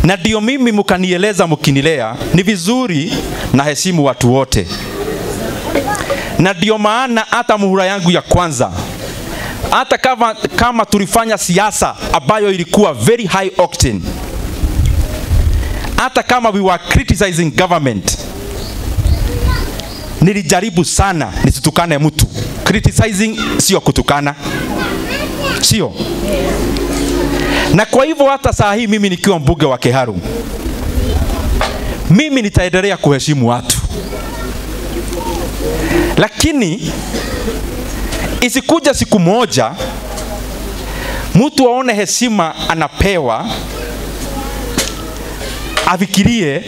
Na ndio mimi mkanieleza mkinilea ni vizuri na heshimu watu wote. Na ndio maana hata muhula yangu ya kwanza, hata kama tulifanya siasa ambayo ilikuwa very high octane, hata kama we were criticizing government, nilijaribu sana nisitukane mtu. Criticizing sio kutukana, sio. Na kwa hivyo hata saa hii mimi nikiwa mbunge wa Kiharu, mimi nitaendelea kuheshimu watu. Lakini isikuja siku moja mtu aone heshima anapewa afikirie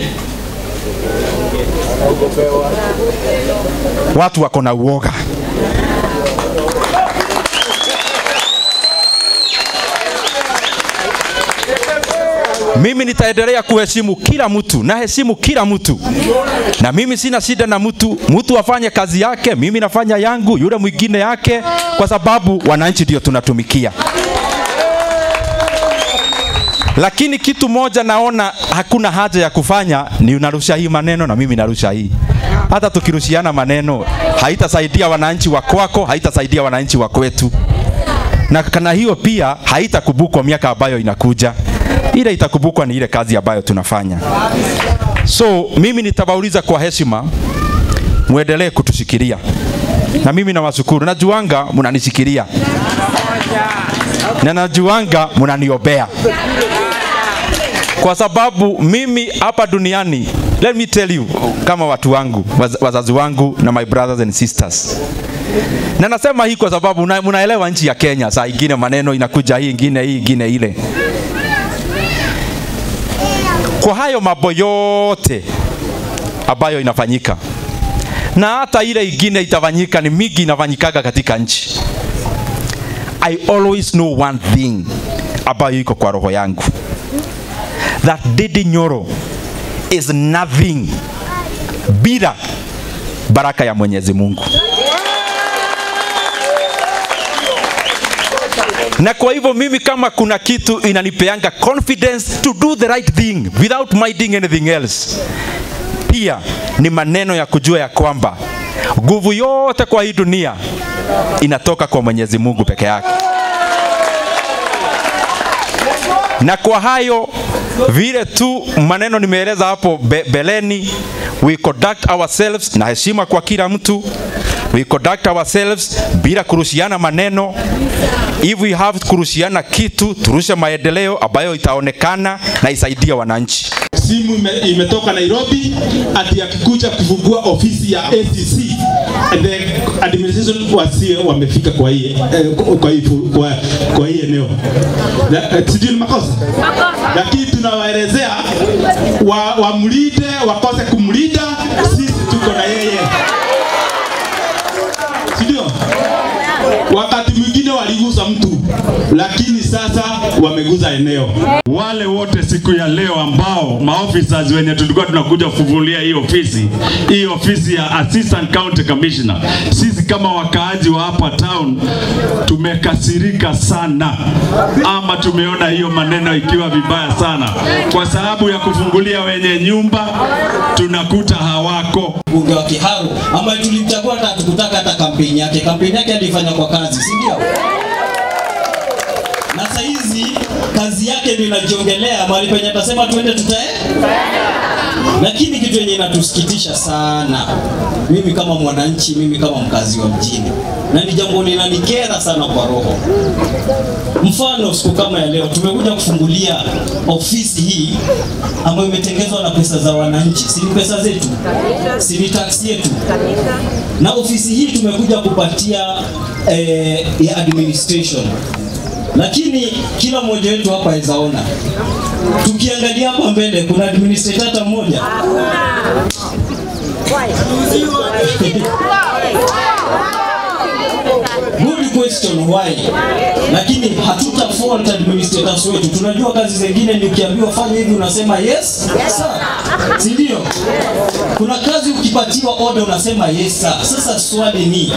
watu wako na uoga. Mimi nitaendelea kuheshimu kila mtu, na heshimu kila mtu. Na mimi sina shida na mtu, mtu afanye kazi yake, mimi nafanya yangu, yule mwingine yake, kwa sababu wananchi ndio tunatumikia. Lakini kitu moja naona hakuna haja ya kufanya ni unarusha hii maneno na mimi narusha hii. Hata tukirushiana maneno haitasaidia wananchi wa kwako, haitasaidia wananchi wa kwetu. Na kana hiyo pia haitakumbukwa miaka ambayo inakuja. Ile itakumbukwa ni ile kazi ambayo tunafanya. So mimi nitawauliza kwa heshima muendelee kutushikilia. Na mimi nawashukuru. Najuanga mnanishikilia. Na najuanga mnaniombea. Kwa sababu mimi hapa duniani, let me tell you, kama watu wangu, wazazi wangu na my brothers and sisters. Na nasema hii kwa sababu mnaelewa nchi ya Kenya, saa ingine maneno inakuja hii, ingine hii, ingine ile. Kwa hayo mambo yote ambayo inafanyika, na hata ile ingine itafanyika, ni mingi inafanyikaga katika nchi, I always know one thing ambayo iko kwa roho yangu, that Ndindi Nyoro is nothing bila baraka ya Mwenyezi Mungu. Na kwa hivyo mimi kama kuna kitu inanipeanga confidence to do the right thing without minding anything else, pia ni maneno ya kujua ya kwamba nguvu yote kwa hii dunia inatoka kwa Mwenyezi Mungu peke yake. Na kwa hayo vile tu maneno nimeeleza hapo beleni, we conduct ourselves na heshima kwa kila mtu. We conduct ourselves bila kurushiana maneno. If we have kurushiana kitu, turushe maendeleo ambayo itaonekana na isaidia wananchi. Simu imetoka Nairobi ati akikuja kufungua ofisi ya ACC, and the administration wasiwe wamefika kwa hii kwa hii eneo. Sijui ni makosa. Lakini tunawaelezea wamlinde, wakose kumlinda, sisi tuko na yeye. Sio? Wakati mwingine waligusa mtu, lakini sasa wamegusa eneo. Wale wote siku ya leo ambao maofficers wenye tulikuwa tunakuja kufungulia hii ofisi ya Assistant County Commissioner, sisi kama wakaaji wa hapa town tumekasirika sana, ama tumeona hiyo maneno ikiwa vibaya sana, kwa sababu ya kufungulia wenye nyumba tunakuta hawako. Bunge wa Kiharu ambaye tulimchagua hata hatukutaka hata kampeni yake. Kampeni yake alifanya kwa kazi, si ndio? Na saa hizi kazi yake ndio inajiongelea, mahali penye atasema tuende tutae. Lakini kitu yenye inatusikitisha sana, mimi kama mwananchi, mimi kama mkazi wa mjini, na ni jambo linanikera sana kwa roho. Mfano siku kama ya leo tumekuja kufungulia ofisi hii ambayo imetengezwa na pesa za wananchi, si ni pesa zetu, si ni tax yetu. Na ofisi hii tumekuja kupatia ya administration. Lakini kila mmoja wetu hapa awezaona, tukiangalia hapa mbele kuna administrator hata mmoja. Good question, why? Lakini hatuta fault administrators wetu. Tunajua kazi zingine ni ukiambiwa fanya hivi unasema yes sir. Si ndio? Kuna kazi ukipatiwa order unasema yes sir. Sasa swali ni,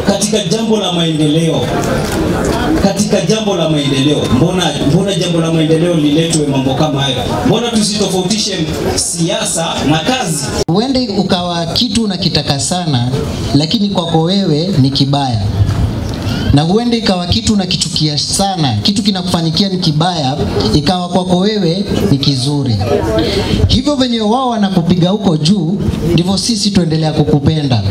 katika jambo la maendeleo, katika jambo la maendeleo, mbona jambo la maendeleo liletwe mambo kama hayo? Mbona tusitofautishe siasa na kazi? Huende ukawa kitu unakitaka sana, lakini kwako wewe ni kibaya, na huende ikawa kitu unakichukia sana, kitu kinakufanyikia ni kibaya, ikawa kwako wewe ni kizuri. Hivyo venye wao wanakupiga huko juu, ndivyo sisi tuendelea kukupenda.